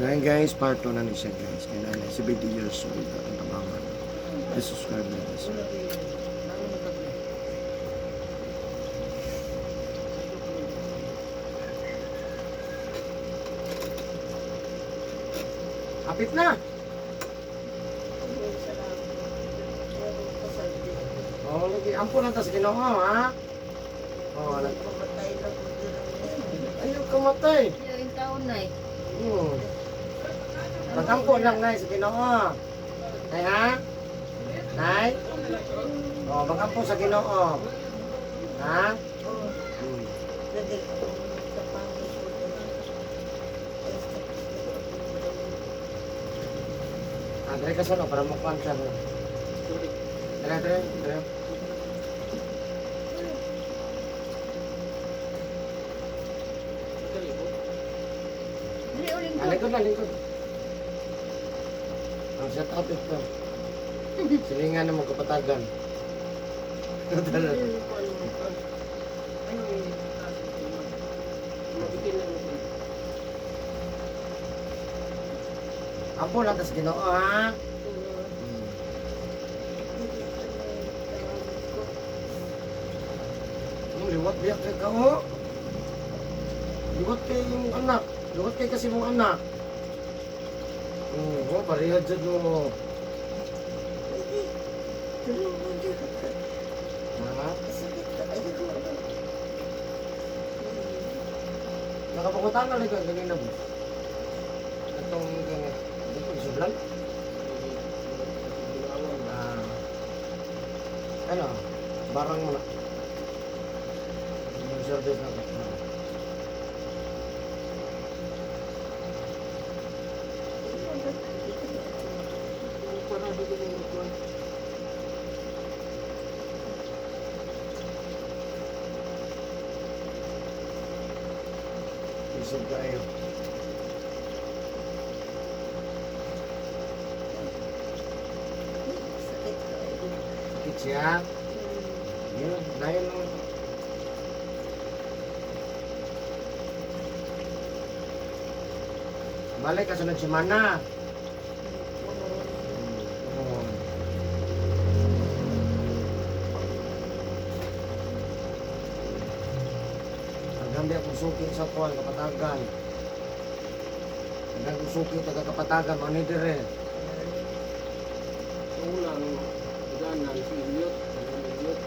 Ayan guys, part 2 na ni siya, guys. Kaya na 70 years old atong tabangan. Please subscribe na, guys. Apit na! Oh, lagi ampo lang tas Ginoo, ha? Oh, lagi. Ayaw kamatay. Yung taon na eh. Magampo lang, Nay, sa Ginoo. Nay, ha? Nay? Oh, magampo sa Ginoo. Ha? Ah, dere ka sa no para mukuan siya. No? Dere, dere, dere. Dili uling Ah, lingkod na, lingkod. Ang set up ito. Silingan ng mga kapatagan. Ampo lang tas Ginoo, ha? Ang liwat biyak kay ka, oh. Liwat kay yung anak. Liwat kay kasi mong anak. Oh, pareha dyan mo. Ha? Nakapakutan na lang ganyan na, boss. Itong ganyan. Ito, isublan. Ah. Ano? Barang mo na. Yung service na. Isog kayo. Sakit siya. Yun, dahil lang. Balik ka sunod semana. Oo. Ang akong suki sa kuwan, Kapatagan. Ang akong suki taga Kapatagan, mga nidire. Unang ganan si Elliot, Elliot,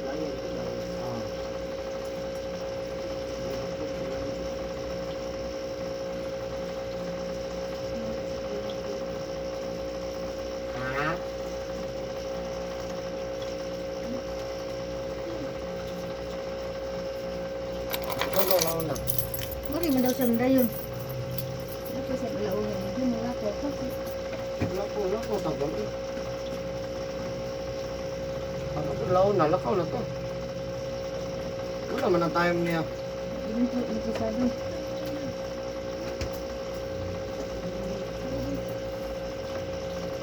lain ito lang. Ha? Ito, wala na. Mari man daw siya dayon. Dapat siya malaunan. Hindi mo nga ko. Wala ko, wala ko, tagal eh. Ano ko, lao na, lakaw na to. Wala man ang time niya. Hindi po interesado.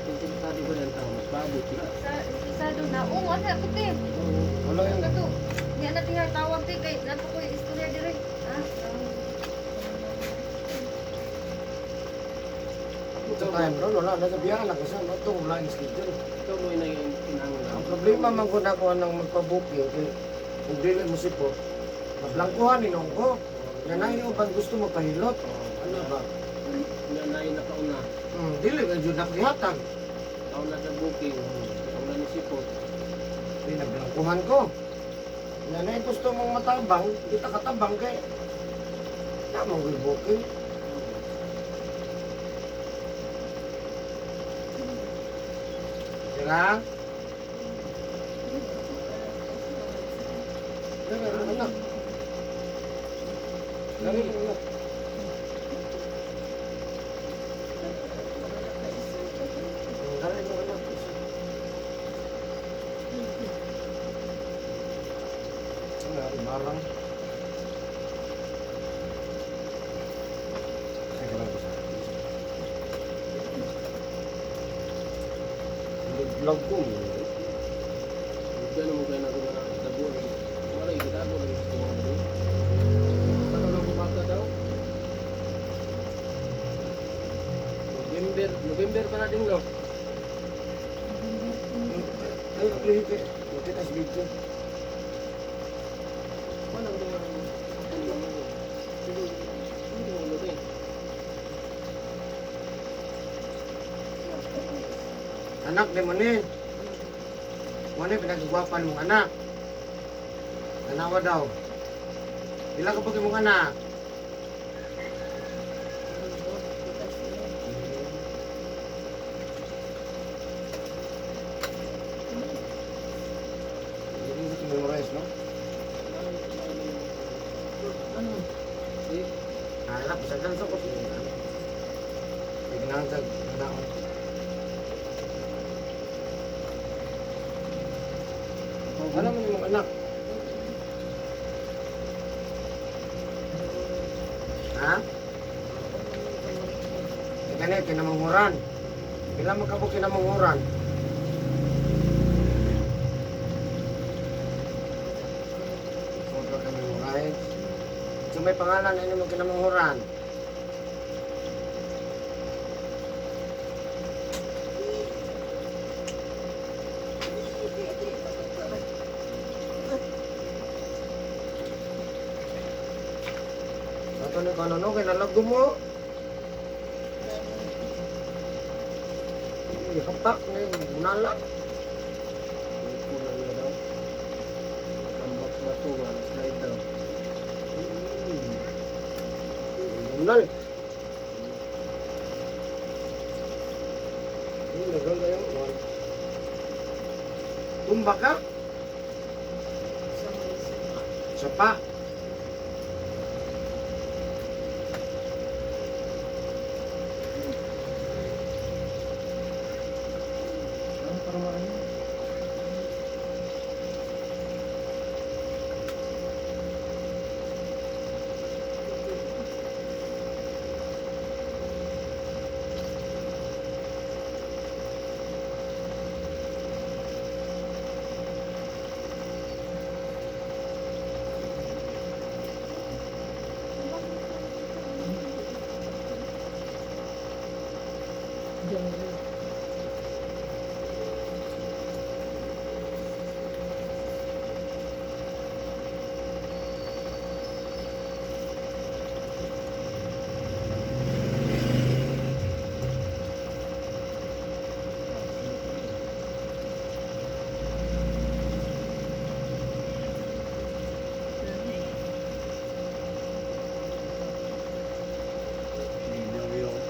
Interesado ko lang tao, mas bago sila. Sa interesado na. Oo, ano ko te. Wala yan. Kato. Niya na tiha tawag te kay nato ko yung istorya dire. Ha? Sa time ron, wala. Nasa biyahan ako siya. Ito, wala yung schedule. Ito mo yung inangon Ang problema man ko na kuha ng magpa-booking, kay kung dili mo sipot, mablangkuhan ninong ko. Nga na yung uban gusto magpahilot. Ano ba? Na na yung nakauna. Dili, medyo nakihatag. Kauna sa booking, kauna ni Sipot. Pinablangkuhan ko. Nga na yung gusto mong matabang, di ta katabang kay tama ko yung booking. Sira? Dali, anak. Dali, anak. Dali, anak. Ano, barang. Ay, ganun ko sa. Vlog ko. Gano'n mo kaya natin na tago. Wala yung gitago lagi sa mga daw. Ano lang bumata daw? November pa na ding no. Ay, okay, okay. Makita sa video. Wala ko naman. Hindi mo eh. Anak ni mo ni. Mo ni pinagagwapan mong anak. Tanawa daw. Pila ka pa mong anak? Hindi mo ito memorize, no? Ano? Eh, Hanap, sa ganso ko. Tignan sa naon. Ano man yung anak? Ha? Ika na, kinamanguran. Pila man ka po kinamanguran? Sobra ka memorize. So may pangalan na mo kinamanguran. Ato ni kanon no, kinalagdo mo. Uy, hapak na yung bunala. Kulang na daw. Tambak bato nga, slide daw. Bunal. Uy, nagal kayo. Tumba ka? Sapa. Ano para maano? Linaw yung.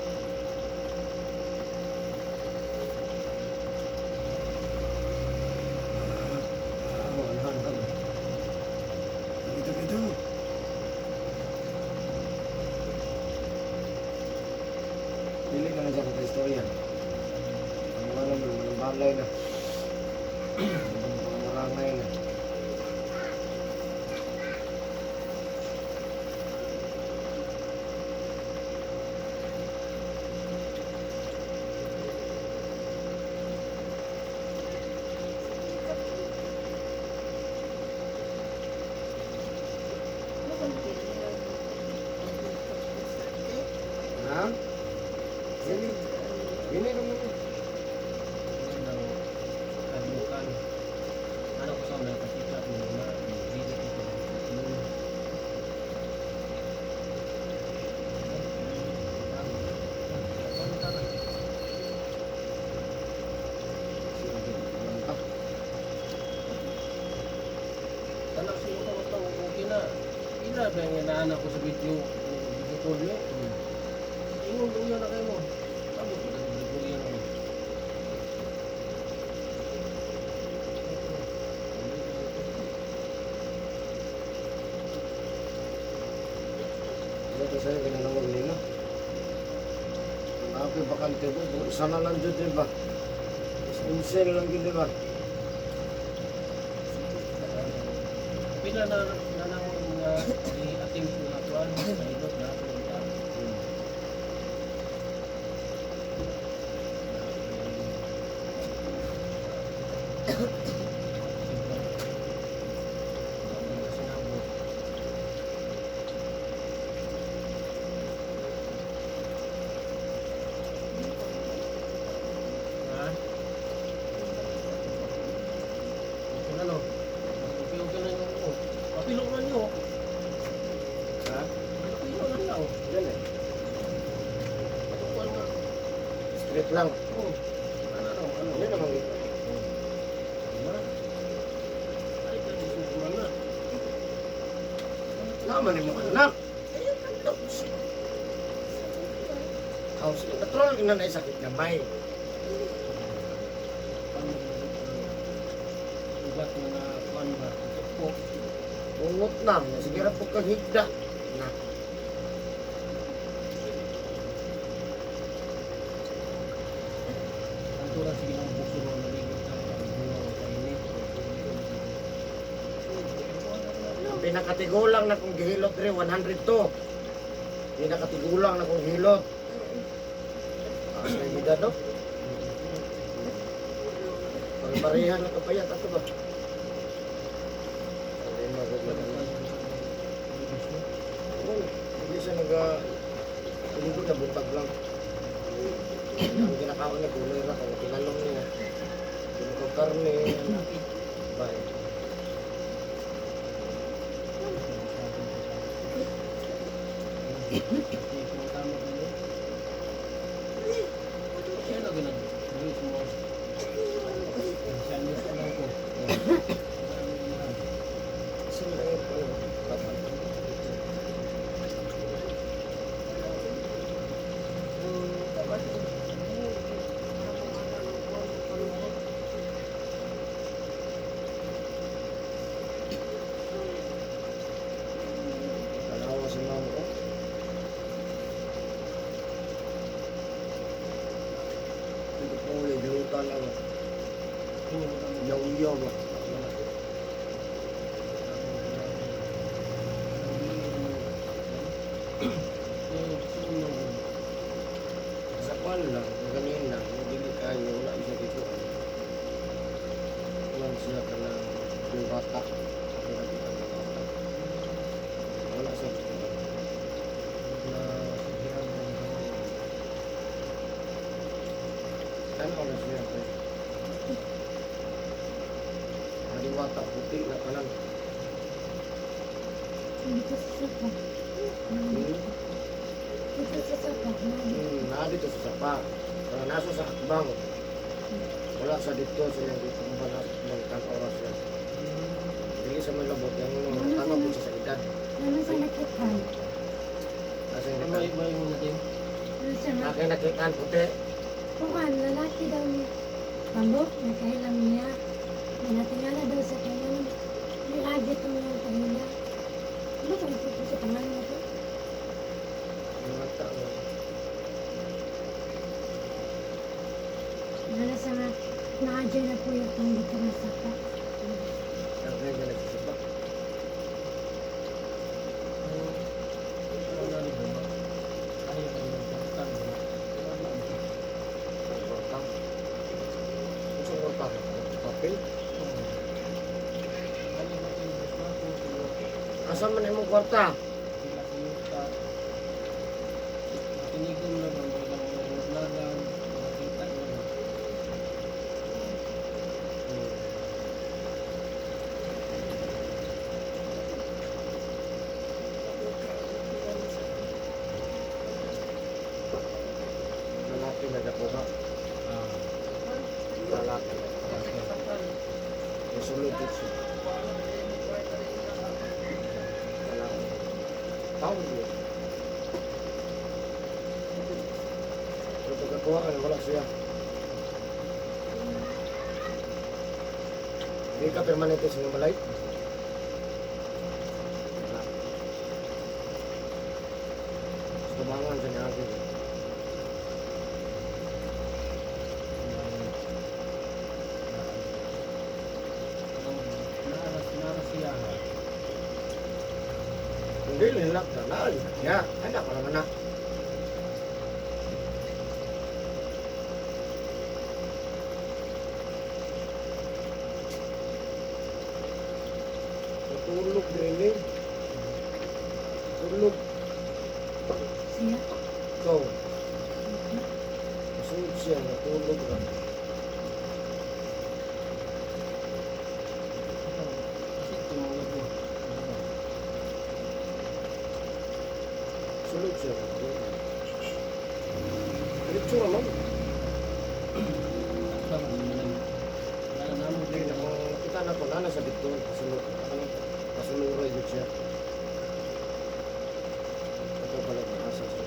Ah, wala na. Dito, dito. Dili ka na siya kung istorya. Ang mga naman, walang balay na. Ang marangay na. Ha? Dili. Dili naman. Ano kadlukan. Ano ko sa una nakita ko na dili ko ko. Tanaw siguro ko ito, okay na. Ila ba yung inaanak ko sa video, video call mo? Ingon, luya na kayo mo. Sabi ko, nagluya na mo. Ano ito sa'yo, ginanawag nila. Ang ako'y bakante ko, isa na lang dyan, di ba? Mas unse na lang dyan, di ba? Pila na nanamo nga i-attempt ko na tuan, sa ilot na ako ng tao. Straight lang. Oh. Ano raw, ano? Ano naman ito? Ano? Ay, kasi susuman na. Naman mo anak. Ay, ano? House, natural na na sakit na may. Paano ugat na na kuan ba? Tukpok. Ungot na. Sige ra po kang higda. Na. Ang turan sige ng buso mo naligo ka ang bunga mo kainit. Ang pinakatigulang na kong gihilot dre 102. Pinakatigulang na kong gihilot. Taas na yung edad, no? Pare-parehan na kapayat. Ato ba? Hindi magaganda. Oo, hindi siya naga... Hindi na buntag lang. Ang ginakaon na gulay ra kung tinalong niya. Yung karne, ano. Bye. Kaya na ganun. Luis mo. Sa news lang ko. Sino na yung ano? Bata. Tanawa si mama ko. Hindi ko ulit, gilutan lang. Yaw-yaw ba? Sa kwan lang, ganina, dili kayo, wala isa dito. Kuwan siya ka ng diwata. Ako nakita ng diwata. Wala siya dito. Tanaw na siya, pre. Diwata puti na kanan. Dito sa sapa. Dito sa sapa. Naa dito sa sapa. Pero nasa sa akbang. Wala sa dito sa iyang dito ba nasa akbang kan oras yan. Dili sa may labot yung tanaw po siya sa edad. Ano sa nakitan? Nasa yung May edad. may muna din. Ano sa Aking nakitaan puti. Kuan, lalaki daw ni Tambok, nakailam niya. May natingala daw sa kanya. May lagi itong yung kahila. Ano sa ito sa pangalan na to? Diwata mo. Wala sa nga, naadya na po yung itong dito nga sapa. Ang kanya nagsasapa. Ano na ni ba? Ay, ang importante. Ang korta. Ang sa korta? Papel? Ano ba yung gusto ko? Asa man imong kwarta? Sila kuyuta. Tinignan na ba mga mga lagan, mga kita na ba? Lalaki na nakuha. Ah, Lalaki na. Nasulod dito siya. Lalaki. Tawag yun. Pero pagkakuha ka na, wala siya. Hindi ka permanente sa balay? Wala. Sa tabangan sa niya Naras, naras siya ha. Hindi, linlak na. Naalis na niya. Anak ko naman na. Natulog din eh. Tulog. Siya. Ikaw. Kasunod siya, natulog na. Kasi tumawag mo. Sulod siya, natulog. Diretso naman. Akbang man. Wala na mo Hindi na kung kita na ko na sa dito pasulod ano pasuluroy gud siya. Ito pala na asa siya.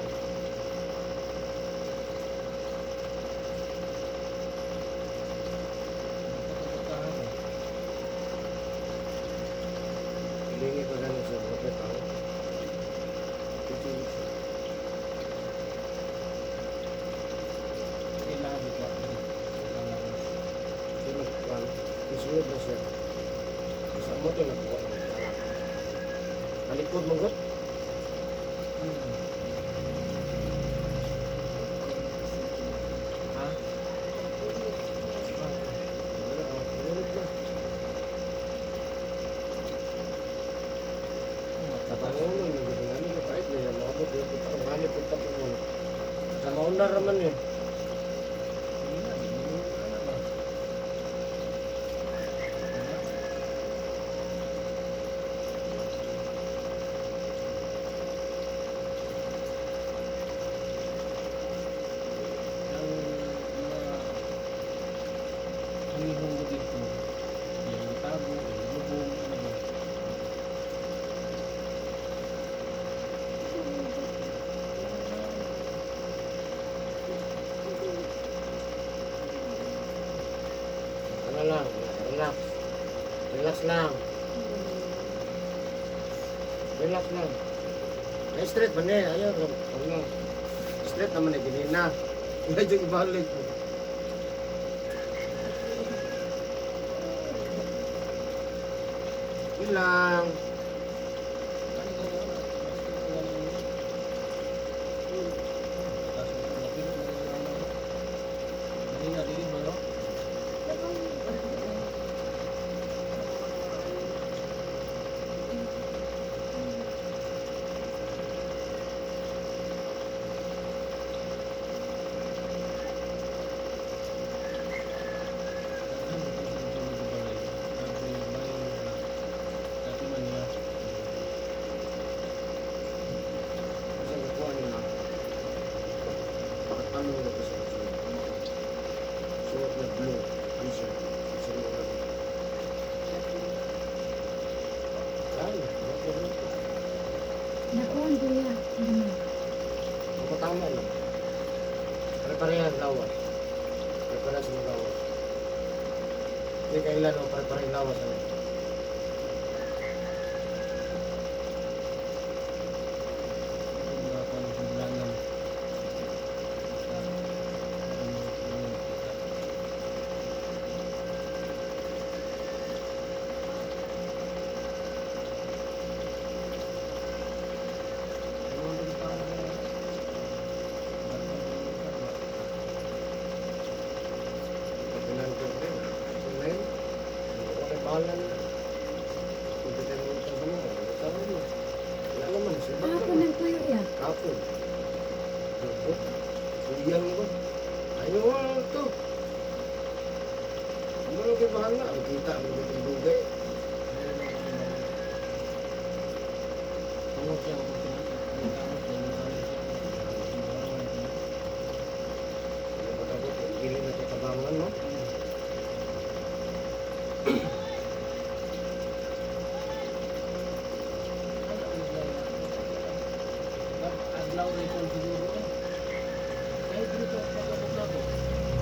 Hilingi pa ganun sa kapit ako. Kailangan ka. Hindi magkuhan. Isulod na siya. Sa mo ito nagkuha ng anak. Talikod mo god. Ha? Wala, oh, Isulod na. Kapangulo, nagkapangulo na kahit na yan. Maabot yun. Ang hanip punta po mo. Sa mauna raman eh. Ang mga hamihong mo dito, yung tago, yung lubong, ano ba? Ano lang, relax. Relax lang. Relax lang. Ay, straight man eh. Ayaw, ano. Straight naman eh, ginina. Medyo ibalik mo. Yun lang. Ano ba yun? Mas ito lang yun. Tapos ito, napilo na rin ang ano. Kanina, dili ba, no? Dati man niya. Kasi nakuha nila. Pakatanong na ko sa suot. Suot na blue t-shirt. Sa mga Ay, okay na ito. Nakuha ko niya. Ganun. Ako tama lang. Pare-parehan lawas. Pare-parehas ng lawas. Hindi kailan o pare-parehang lawas. Ano? Ito mga kung ano sa bulanan. Basta, ano, ano, kita. Ano ang tao na- Pag-pinantar din. Ngayon, ako kay bahala na. Kung di tayo mong sa mga, ano mo? Wala naman, sibag Kahapon naman. ng tuyo ya. Kapon. Lubot. Suyang ko. Ayaw to. Ano lang kay bahala? Ang kita, ang kita yung dugay. Tungod siya ako ang gamot niya, yung ano siya, yung barang niya. Ano ba dapat? Ang gilid na ito tabangan, no? Adlaw rin kung siguro eh. Kahit dito pagkabot na ko,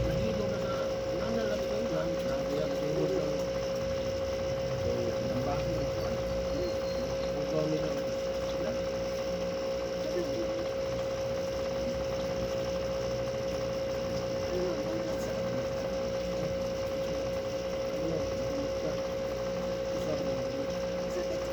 nahilo na sa nana lang ito yun, nabiya na siguro sa So, ang baso ng kuwan. Ugaw nila. Wala. Ano na, siya. Isa pa lang.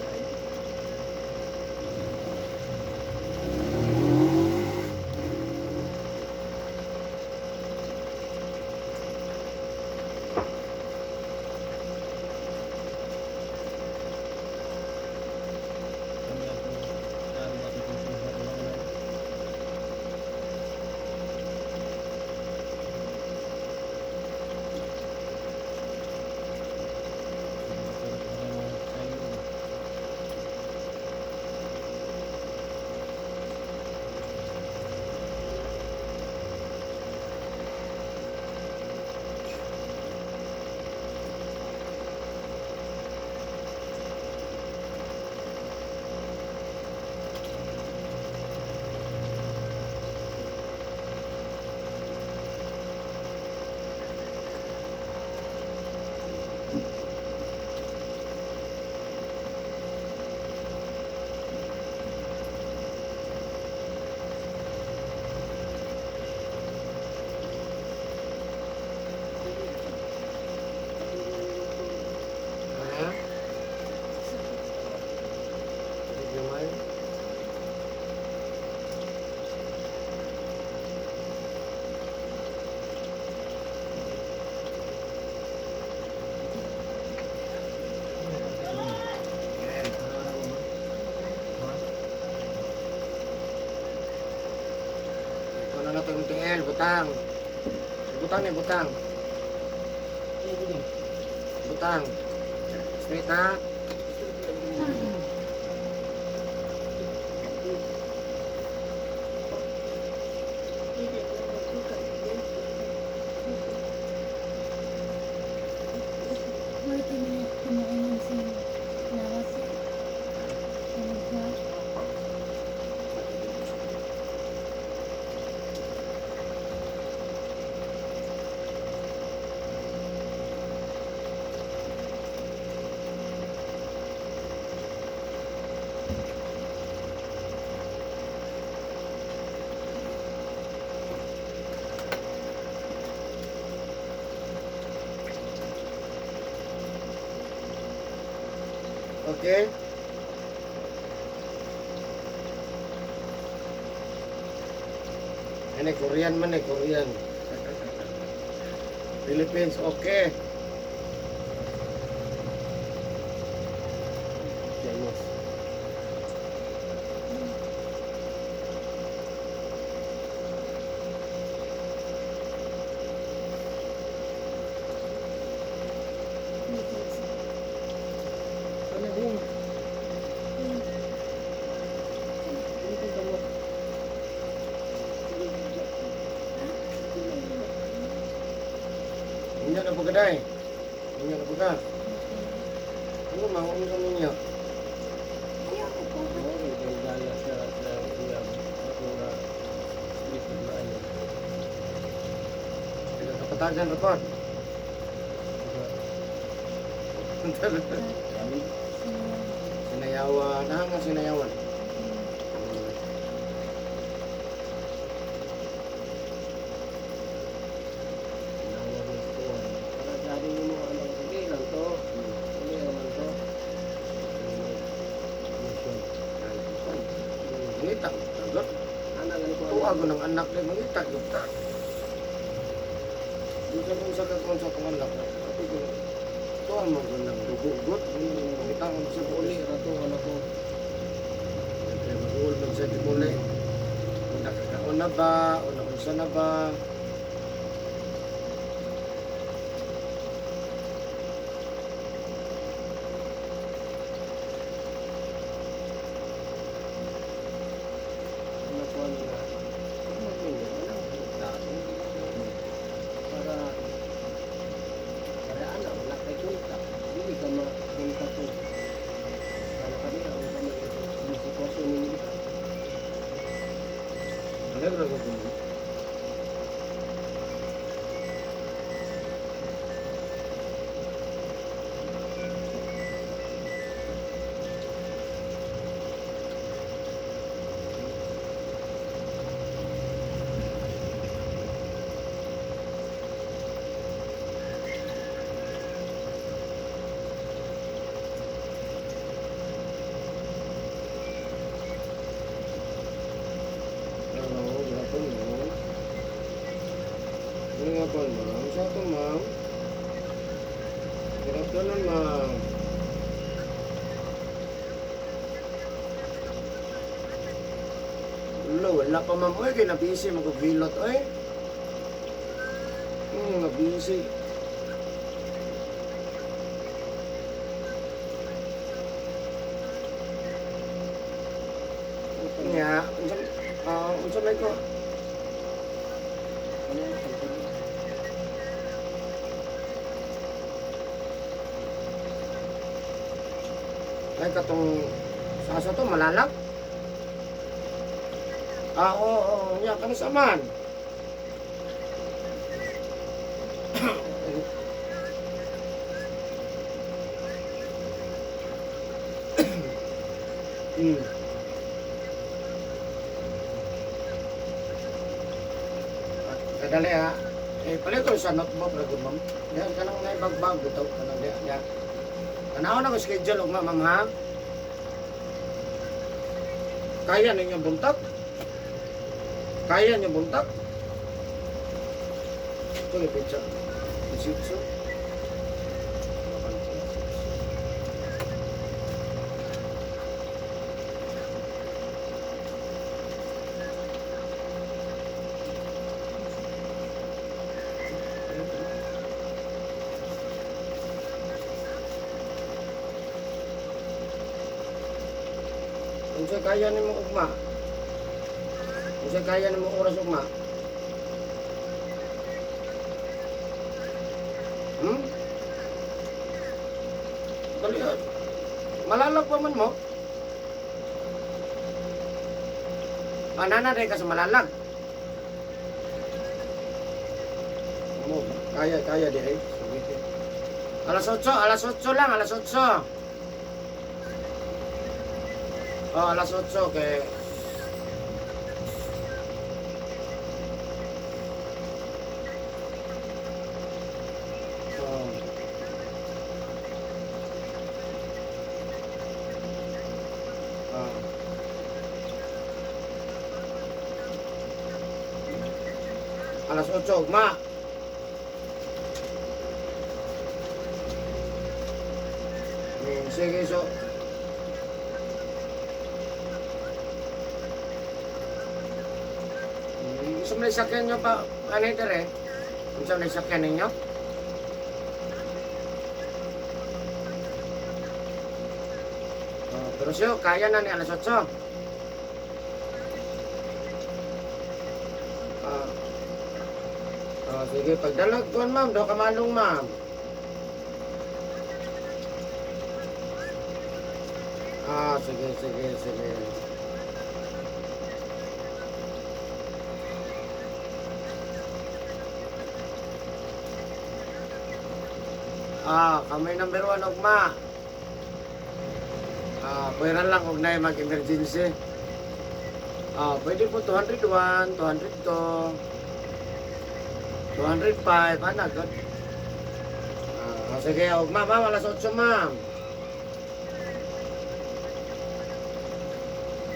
Smile, butang. Butang ni butang. Ay, gini. Butang. Straight na. 40 minutes kumainan si Lawas. Tulog siya. Okay? Ano, Korean man eh, Korean. Philippines, okay. Chinese. Ano din? Dito ka mo. Inyo na po ka, day. Inyo na po ka. Ano, mangon sa ninyo? Ayaw ko po. Mori kay gaya sa sa iya ako nga street ug maayo. Kapatagan report. Kami Sinayawan. Ah, nga sinayawan. nawag ni tuwan. Para sabi mo ano sige lang to. Uli raman to. Mission. Mangita, tagot. Ana gani ko. Tuwa ko ng anak ni mangita, gupta. Dito kung sa kakon sa kong anak, sabi ko, tuwa mo ko ng dugo-gut. Mangita ko sa Uli uli. ra to ano ko. Siyempre, mag-uul mag sa uli. Kung nakakaon na ba, o naunsa na ba. Ano ko ano nga. Magminyo ano ta. Para para ana wala kay kontak. Dili ka ma-kontak ko. Para kami ang kami ang sitwasyon ninyo diha. Ano ba ko mo? Hello, good afternoon. Good afternoon, ma'am. Sa ito, ma'am. Good afternoon, ma'am. Wala, wala pa, ma'am. Uy, kaya na-busy magugilot, oy. Na-busy. Nga, unsa unsa may ko? Ano ang pagsabi? Ay, katong sa asa to, malalak? Ah, oo, oo, nga, kano sa man? Ah, kadali ha. Eh, palit ko sa notebook na gud, ma'am. Diyan ka nang naibagbag, bitaw ka nang diyan. Diyan. Tanaw na ko schedule ug ma'am ha. Kaya ninyo buntag? Kaya niyo buntag? Ito yung picture. 18. Unsa kaya nimo ugma? Unsa kaya nimo oras ugma? Hmm? Dali. Ah. Malalag pa man mo. Anana rin ka sa Malalag. Mo, kaya, kaya di ay. Sige. Alas 8, alas 8 lang, alas 8. Oh, alas 8 kay. Oh. Ah. Alas 8, ugma. Sige, so gusto mo na sakyan nyo pa, ano ito rin? Gusto mo na sakyan ninyo? Oh, pero siyo, kaya na ni alas 8. Ah. Ah, sige, pagdalag doon, ma'am, daw kamalong, ma'am. Ah, sige, sige, sige. Ah, kami number 1 ugma. Ah, pwera lang og nay mag-emergency. Ah, pwede po 201, 202, 205, ana, good. Ah, sige, ugma, ma'am, alas 8, ma'am.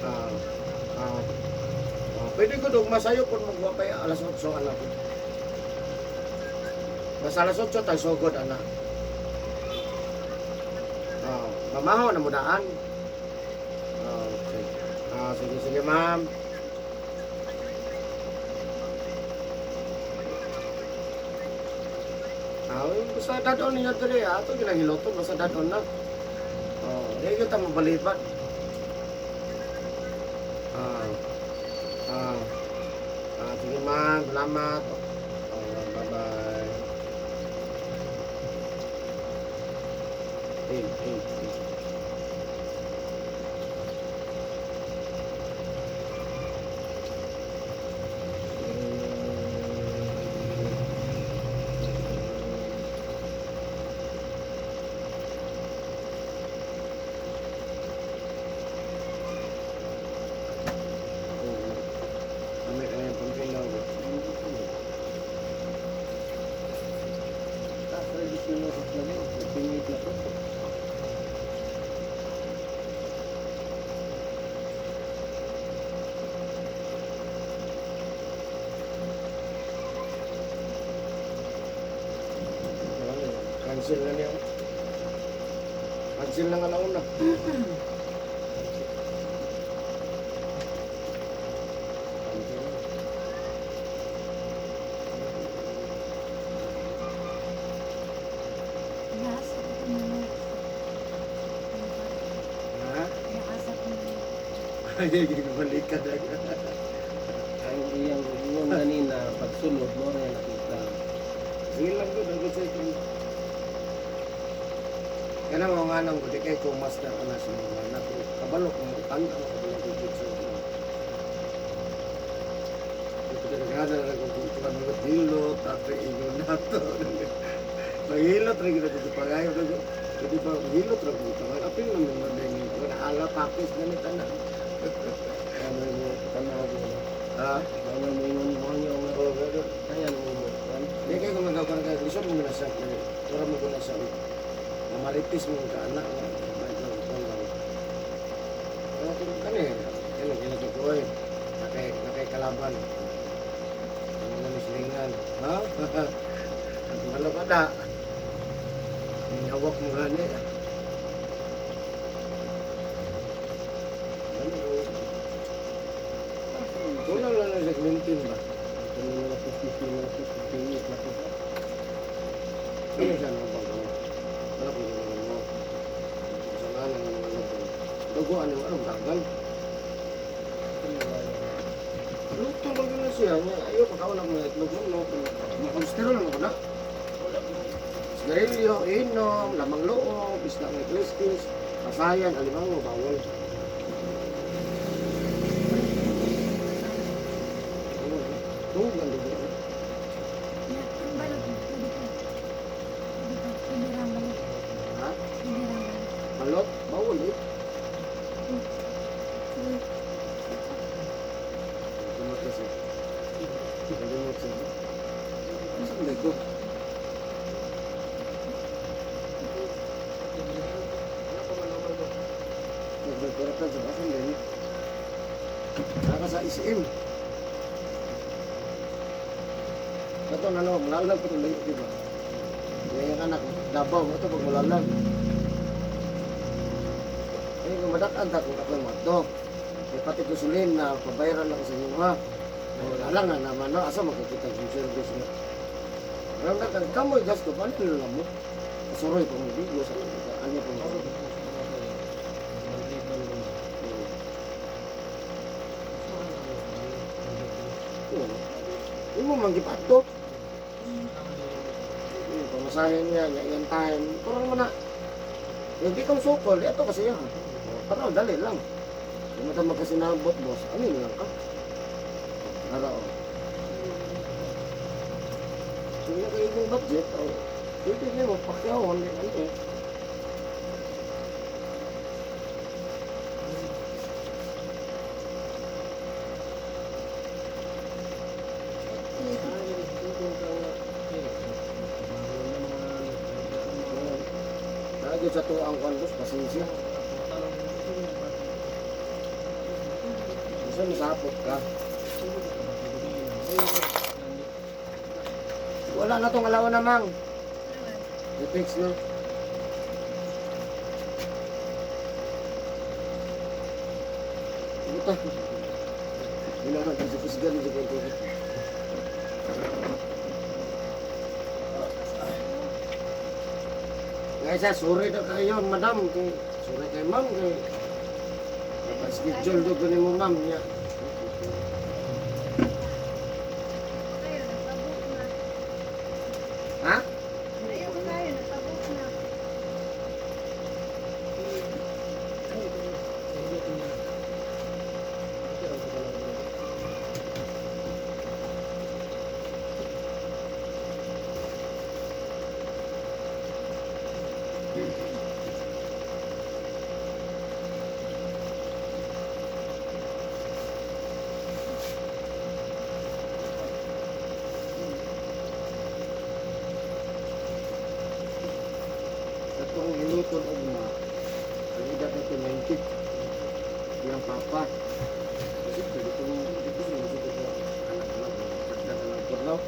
Ah, ah, ah, pwede ko ugma sayo kung magwa pa alas 8, anak. Basta alas 8 tayo sugod, anak. Ah, mamaho na mudaan. Ah, okay. Ah, sige, sige, ma'am. Ah, basta dadon ninyo diri, ato ginahiloton basta dadon na. Oh, di kita mabalibat. Ah. Ah. Ah, sige, ma'am, salamat. Oh, bye-bye. Eight, eight, eight. Oo. Kami kaya pampilaw. Taas 10 minutos lang yun. Nagpingit na to. Ano, cancel na niya. Cancel na nga launa. Cancel na. Gaasa ko mo. Ha? Gaasa ko mo. Ay, balikan na. Ang iyang ingon ganina, pagsulod mo rin nakita. Sige lang ko, dagot sa itong. Kaya mga nga nang di kay ko master ana sa mga anak. Kabalo ko mo kan ang kabalo ko dito. Ito talaga na lang kung kuan mo hilot ato ingon nato. Paghilot ra gyud ko pagayo ko. Pwede ba hilot ra ko tawag apil na mo ding ko ala pakis ganit ana. Ano mo, tanaw mo na. Ha? Mga mo ingon mo niyo nga. Oh, gado. Kaya mo mo. Kan? Di kay kung magawa ka lisod mo na sa ora mo na sa mamaritis mo ka anak nga medyo kon lang. Pero kung kani kani gina ko oy nakay kalaban. Ano na silingan, ha? Malo ka da. Hawak mo gani. Ano ko? Kulang lang na sa Clinton ba? Ito na lang 50 minutos, nagpingit na to. Ano siya nang bago? Wala kong gano'n mo. Sa nga nang ano ko. Dugo ano ano tagal. siya niya, ayaw pagkaon ang mga itlog mo, mga kolesterol mo na. Sigarilyo, inom, lamang loob, isda ng iklistis, kasayan, alimango, bawal. Tugan, dugo. Ya, ang balot, pwede ka. Pwede ka, pwede ra ang balot. Ha? Pwede ra ang balot. Balot, bawal eh. Sige. Gamot kasi. Gamot siya. Saan ba ito? Nagdagkaratan sa akin ganyan. Naka sa SM. Ito na no, mulalag pa ito layo, di ba? Kaya yung anak, Davao, ito pag mulalag. Ay, kung madakan ta kung ako'y mato. Kaya pati ko sulin na pabayaran ako sa inyo ha. Wala lang na naman, no? Asa makikita yung service nga. Alam na, kang kamoy gasto, paano nila mo? Kasuroy pa mo, bigo sa ano pa mo. Oo. Hindi mo man gipato. Yung pamasahin niya, niya iyang time. Kurang mo na. Hindi kang sukol, ito kasi yan. Parang dali lang. Hindi mo tama kasi nabot, boss. Ano yun lang ka? Ara, oh. Kung yung kayo budget, oh, pwede niya mo, pakyaw, ano eh. Lagi sa tuang kwan, boss, pasensya. Gusto nasapot ka. Wala na tong alawa namang. I-fix na. Buta. Ginagawa sa kusgan sa kwento. Guys, sorry na kayo, madam. Kay, sorry kay ma'am. Kay, napa-schedule doon ko ni mo, ma'am. Niya. Kayo, nagpabook na. Ha? Ayaw ko kayo, nagpabook na. Katong hinuton og ma. Ang edad na to 90. Iyang papa. Kasi pwede ko dito sa mga ko anak lang pagdala ng porlaw.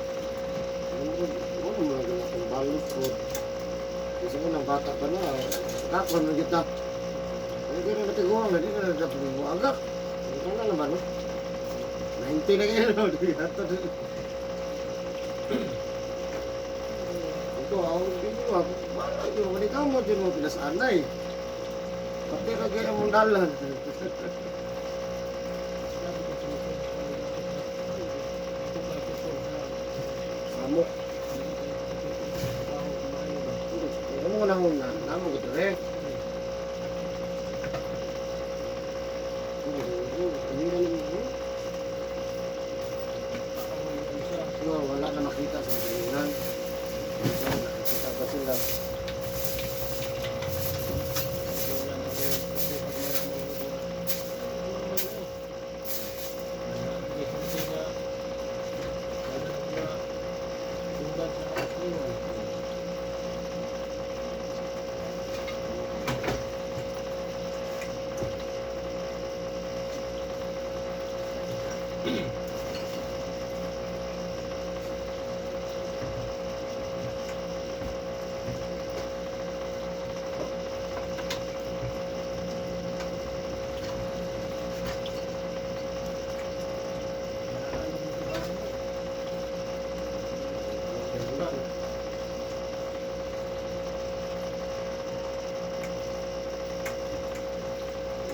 Ano mo mo mga ganun akong balot ko. Kasi ko nang bata pa na, kakon na kita. Ay, kaya na katiguan, hindi na dapat mo agak. Ano na naman, no? 90 na kayo, no? Ito, ako, hindi mo, bala yun, wala ka mo, di mo pinasanay. Pati ka kaya mong dalan. Samok. Ano mo nang una? Namo ko dire. No, wala na makita sa tinginan. Nakikita pa sila.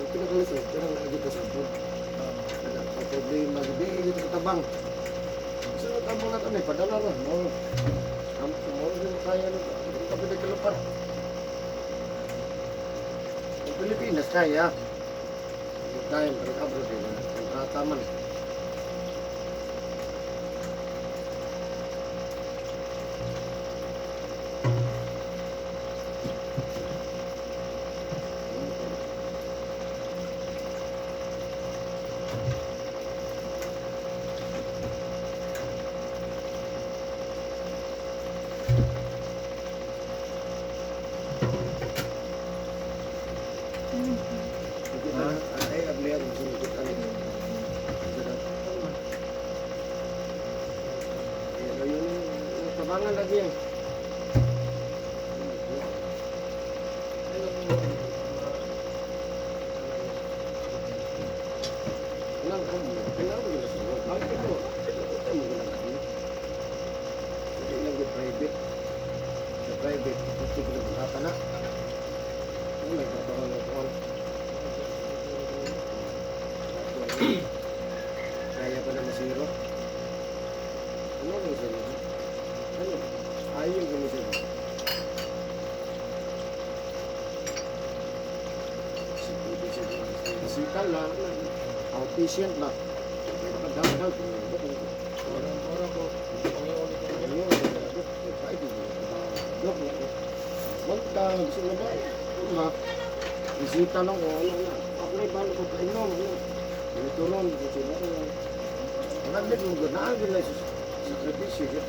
Ang pinakalisod, pero lagi ka sa food. Wala ka problema, gabi, dito sa tabang. Sunod ang mga tanay, padala ra. Mo. Ang mo rin kaya no. Ang kapit kalupar. Ang Pilipinas kaya. Yung time, pero abroad din. Kontrata man. Kita ay ablihan mo sunod kita ni. Pero yun, yung tabangan lagi eh. Ilang ko mo, kailangan mo na sa work. Bakit mo? Ito mo na lang. Hindi lang yung private. Sa private, pati ko na kontrata na. Ano, may trabaho na ito. Kaya pa na masiro. Ano ang isa niya? Ano? Ayaw ko siya ba? Physical lang, outpatient lang. Pagdagdag, Ora ko, pangiulit ko. Dok, Wag gusto na ba? Ma, bisita lang ko, ano na. Ako na ibalo ko kainom, ano. Ganito ron, gusto na ko. Naglit mo gud naa gud na sa sakripisyo gyud.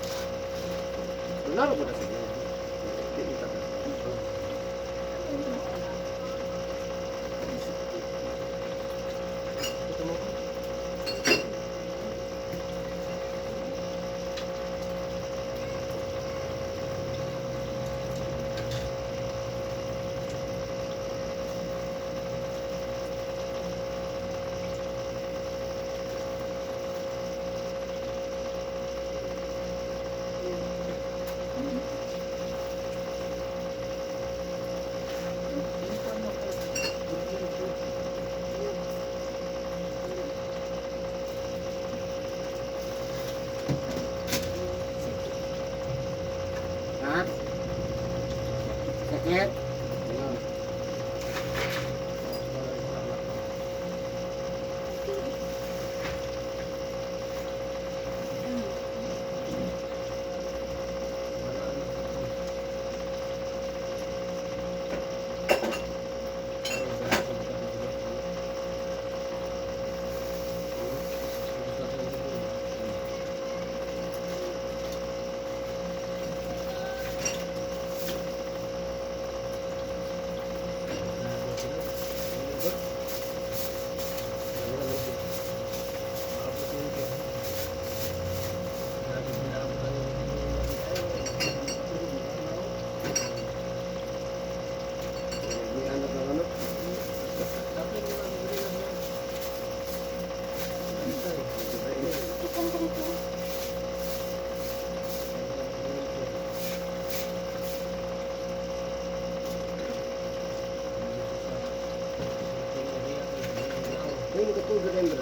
Wala ko na sa inyo. Di kita ka. Ito mo. Ha? Sakit? Ano? May anak ng ano? Kitang ka rito. Ayun, katulad na yun.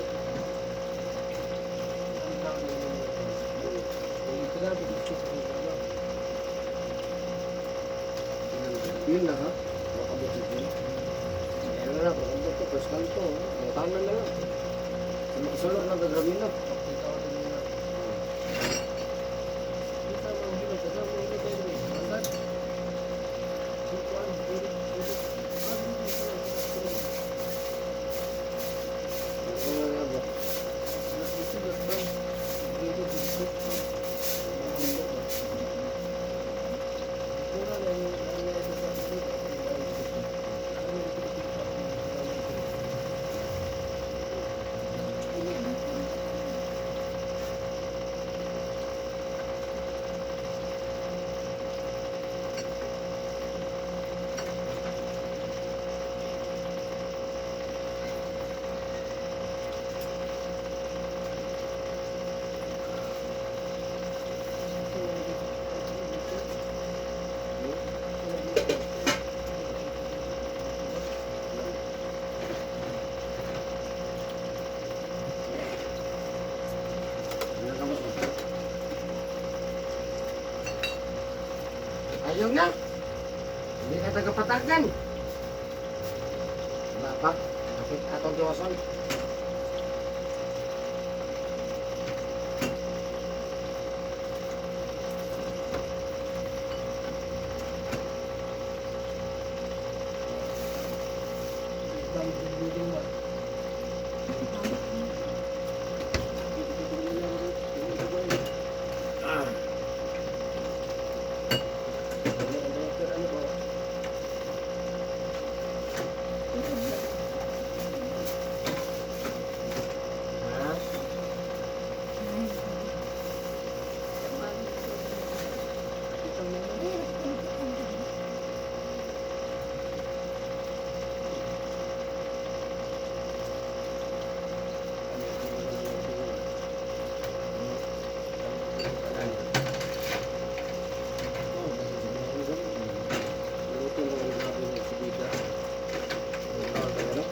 Yun na ha? Makabot yun. Ayun na, makabot ko. First kanto. Mutanan na lang. Sa makasulot na gagawin na. Ano nga ba? Ayaw na. Hindi ka tagapatagan. Wala pa. Kapit atong tiwason. Ah. Ha? Luto lang ang grabe ng sibida. Tawag tayo, no?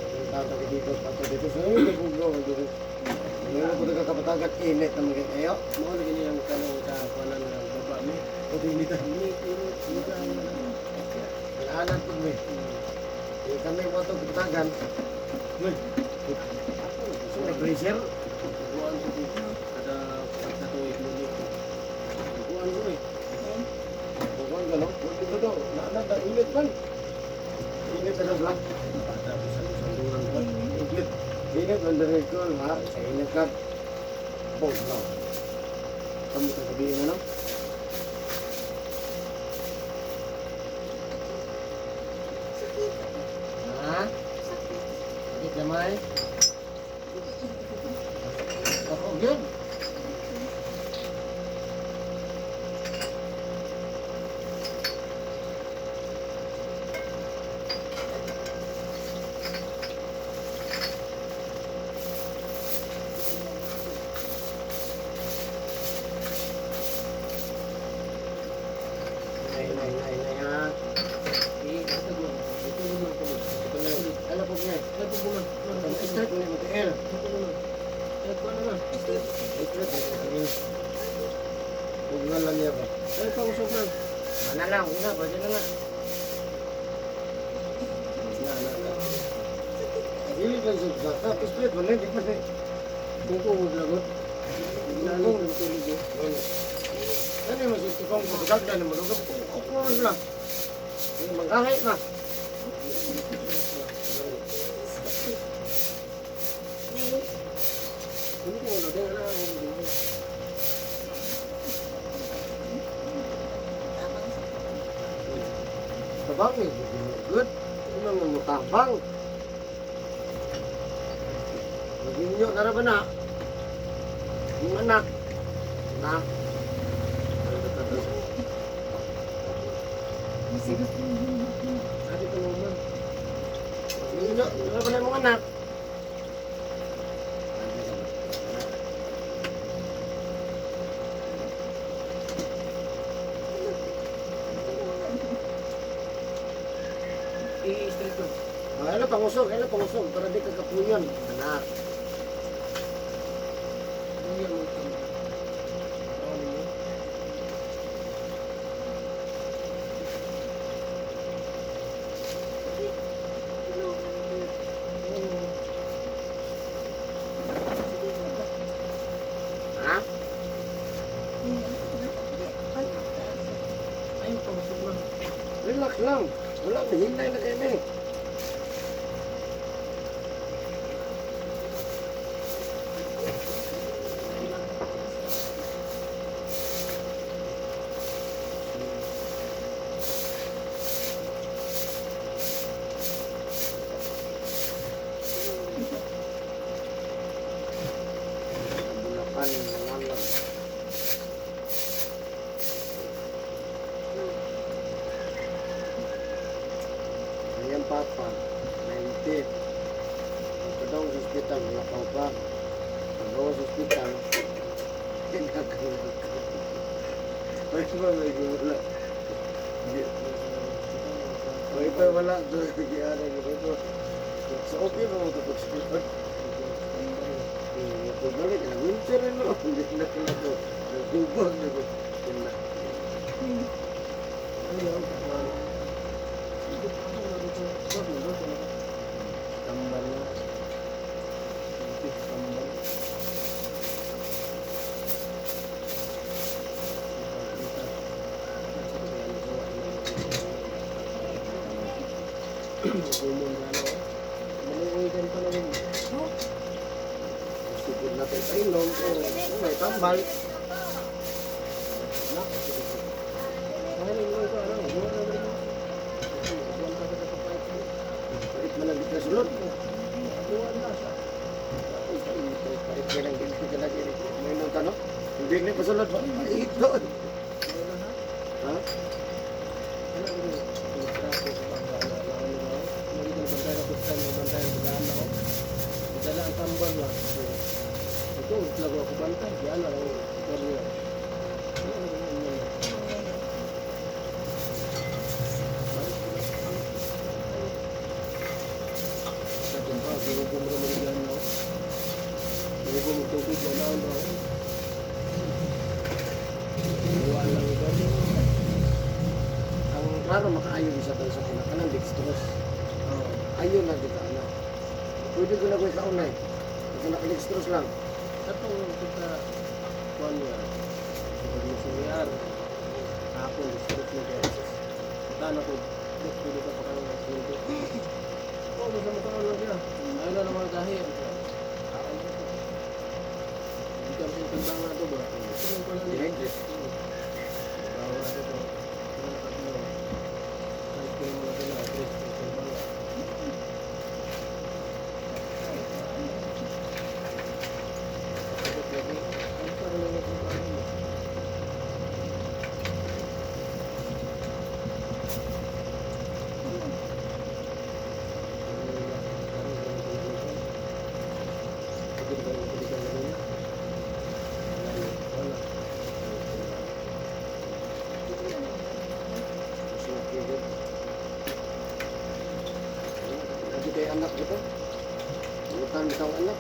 Yung tawag dito, patay dito. So, ayun, naguglo. Ano po nagkakapatagan, init naman kayo. Mao lagi niya ang kanang kakuanan ng baba mi. Pati init. Init, init, init. Kailangan po may. Eh, kami mo ito kapatagan. Uy. So, may pressure. Buwan ko dito. Kada pagkatuig mo dito. Buwan ko eh. Bukan ka, no? Bukan dito daw. Naanak na, init man. Init na lang. Bata ko sa sanduran ko. Init. Init man diri ko, ha? Sa init ka. Boom, no? Kamu sasabihin, ano? Ha? Sakit gamay? Ako, yun. Nay, nay, nay, nay, ha? Eh, hatag mo. Ito mo ko. Ito na. Ano po niya? Ay, po mo. Straight mo na mo TL. Ito mo. Ay, ko na. Straight mo na. Huwag na lang niya ba? Ay, pa usok na. Mana lang, una, pwede na nga. Na, na, na. Dili lang sa sa straight mo na, di pa na. Kung ko wag lagot. Lalo kung tulog eh. Ano yung mas kung pagkagda na mo, kung ako lang. Yung manggahe na. Kung ko wala din na ako dito. Tabang eh, good. Ano mo mo tabang? Maginyo na ra ba na? Yung anak. Na. Ate ko naman. Maginyo na ra ba na yung anak? I-straight ko. Ah, ano pangusog, ano pangusog para di ka kapuyon. Anak. Hindi mo ito. Ano mo? Ha? Ay, pangusok na. Relax lang. Wala, hinay na kayo na eh. Bulacan, Mangalang. Ayan papa, 90. Pagkadaw sa ospital, malakaw pa. Pagdaw sa ospital, kinakakalakaw. Ay, ba, may wala. Ay, pa, wala. Doon, nagyari. Sa okay ba mo ito pag-ospital? Pagbalik, nag-wheelchair na, no? Hindi na ko. Nagubag na ko. Tinda. Ano yun? Ano? Tambal na. Tambal. Gumon na ano. Manuwigan pa naman. Oh, Sugod na tayo painom. Oh, may tambal. Na, sige. Ay, mo ito, ano, gawa na rin. Gawa na ka sa pait. Pait man ang bigla sulod. Gawa na siya. Ay, pait, pait, pait ka lang, dili ka lang, dili. May nung tanong? Hindi na pasulod ba? Pait doon. Gawa na ha. Ha? Ano ito? Trapo sa bangga na na ano ba? Magiging bantay na kustan, may bantay ang bagaan na ako. Dala ang tambal ba? Ito, lago ako bantay. Yan na lang. Ganyan. Ano ano ano ano. Balik ko lang. Sa tumba, giugom ra man yan no. Giugom og tubig na naon ra. Wala lang ito. Ang klaro makaayo sa tayo sa kuna kanang dextrose. Oo. Ayo na di ka ana. Pwede ko na ko ikaon na eh. Kasi naka-dextrose lang. Katong kita kuan niya. Pag mo sa VR, hapon distress na kaya. Tana ko, dek pwede ka pa karon ng sweldo. Oh, basta mo karon lang siya. Ayaw na naman gahi. Kaon na ito. Hindi ka rin tandang na ito ba? Ito lang pala niya. Dehydrate. Bawa na ito. Mga nakatlaw. Kahit ko yung mga sila, tres, ito banga. Sagot lagi. Ay, parang lang ito ba ano? Wala. Mas nakigil. Lagi tayo anak dito. Utang bitaw anak.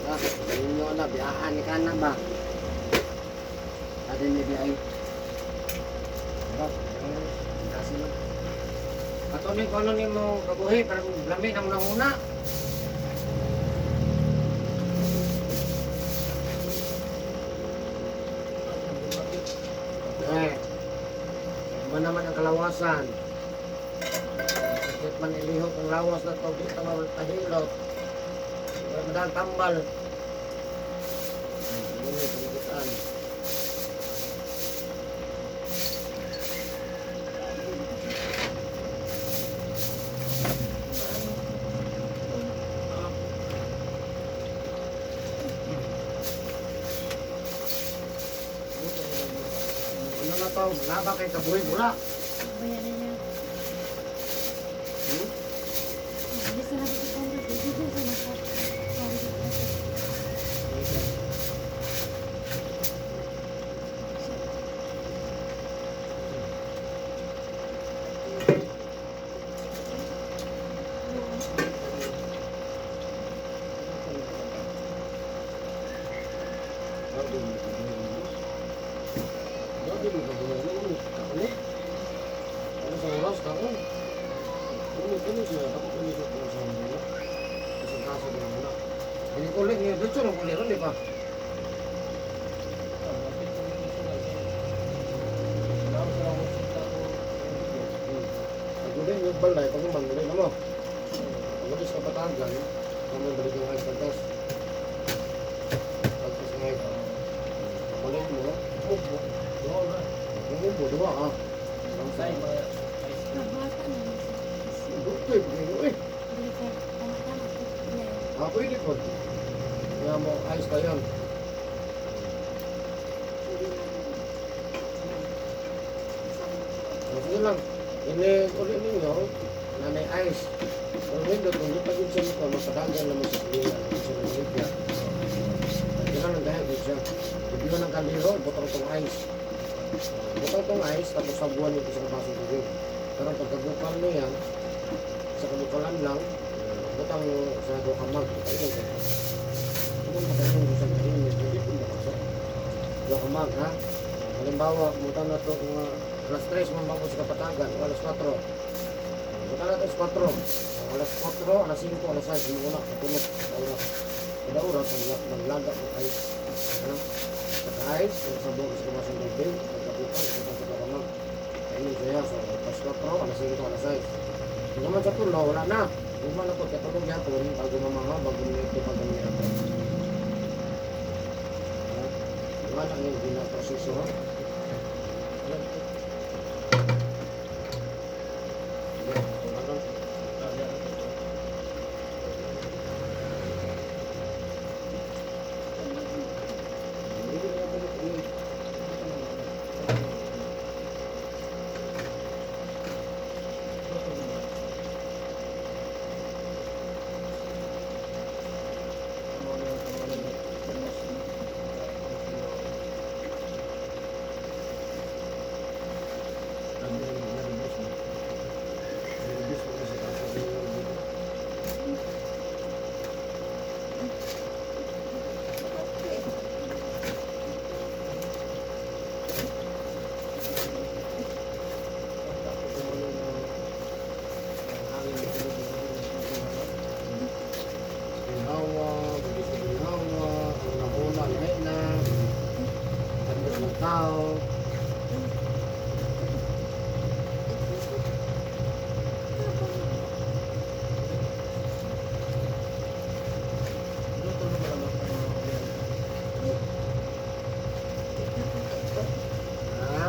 Ah, galing nyo anak, biyaan ni ka na ba? Ate ni biyay. Ba, kasi lang. Ato ni kono ni mo kabuhi para lami nang nanguna. Eh. Man naman ang kalawasan. Sakit man ilihok ang lawas na to, di ka mahilot. Wala madang tambal. Yun eh, pagkitaan. Ano na to? Laba kay kabuhi bula. bayaran niya. Hmm? Alis na lang sa condo. Dito sa naka. Sorry. Grabe mo kabuhi mo. Grabe mo kabuhi mo. Kaon eh. Ano sa oras? Kaon. Ano ano siya? Ako kung sa kung sa mga. Kasi kaso din mo na. Hindi ko ulit niyo. Dito lang ulit ron, di ba? Pag ulit niyo balay, pag umang ulit na mo. Pag ulit sa kapatagan, kami balik yung ice pagkas. Pagkas ngayon. Pag ulit mo, ubo. Umubo, duwa ka. Nabuhatan na lang siya. Dugtoy, pag eh. Dili kay tama-tama. Yeah. Ah, pwede po. Kaya mo, ayos pa yun. O, sige lang. Ini ulit ninyo, nanay ice. Pero hindi, kung di pa yun siya mo, mapadagan naman sa kulinan, hindi siya namaligya. Kaya lang dahil yun siya. Bigyan ng kaldero, butang tong ice. Butang tong ice, tapos sabuan nito sa basong tubig. Pero pagkabukal niya, sa kabukalan lang, butang sa duha ka mug, ayun. Kung makaingon sa kainit, hindi ko makasok. Wa ka mag, ha? Halimbawa, mutan na to mga alas 3 man bago sa kapatagan, o alas 4. Mutan na to alas 4. Alas 4, alas 5, alas 6, muna, katulog, kada oras. Kada oras, maglaga mo ice. Ano? Saka ice, sa buong sa kamasang gabi, pagkabukan, sa sa karamag. Kainin siya, so alas 4, alas 5, alas 6. Kung naman sa tulo, wala na. Uma na po, katulog yapon, bago mamaha, bago nito, bago nito. Ha? Wala na yung ginaproseso, ha? Sige, ano? Hindi na balik ini. Sabi ng mga nervous, no? Nervous mo kasi kaso sa iyo dito. Ginhawa, bigis sa ginhawa, ang una-una, lahi na, tapos ng tao. Ha?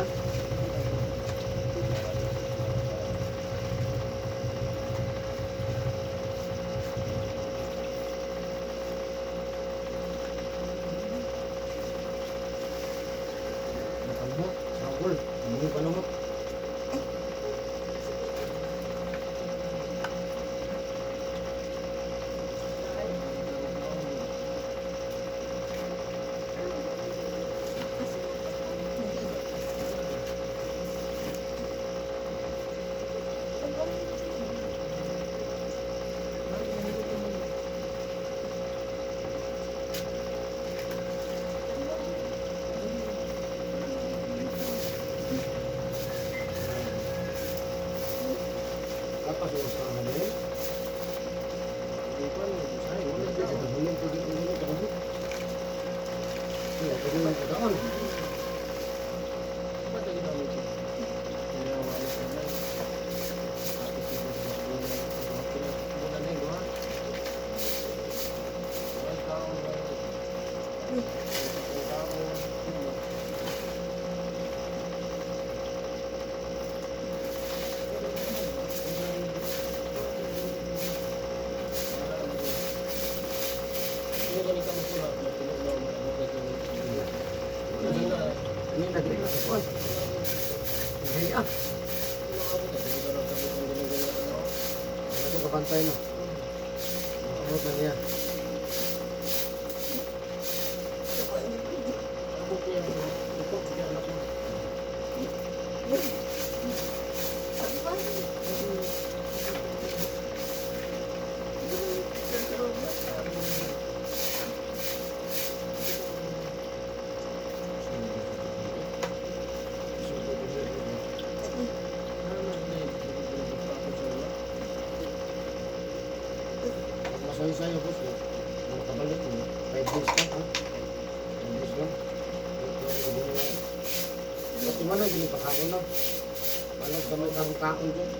Nakalbo, sagol, hindi pa naman. Lapas oras ka na din. Hindi ko alam, ay, wala Hindi daw. ka hulong pwede kong gano'n, kakabot. Wala, pwede mo pagkaan. Ba't ang ginamit ko? Kaya wala sa lang. Tapos ito sa bulan. Bulan na yung gawa. Walang tao, walang tao. Yun ba? Hindi ganito mo sila, matulog na umabot na ito. Ini nagre na sa kuwan. Hindi ah. Ito kabantay na. Abot na niya. Masayo-sayo boss. No? Makabalik mo. 5 days ka ha? 5 days lang. Pati man na, hindi pa kaon na. Walang gamay kang kaon dyan.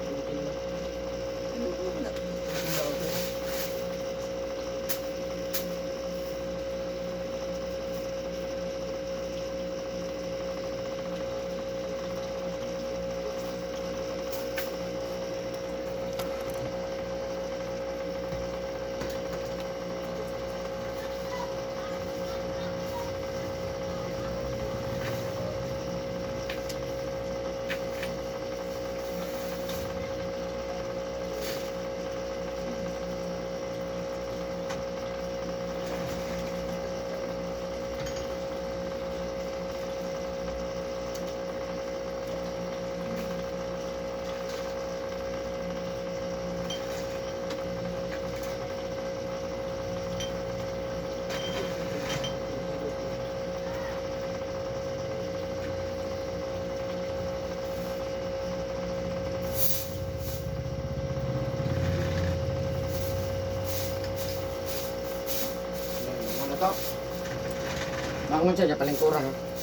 Bangon siya, palingkuran. Ha?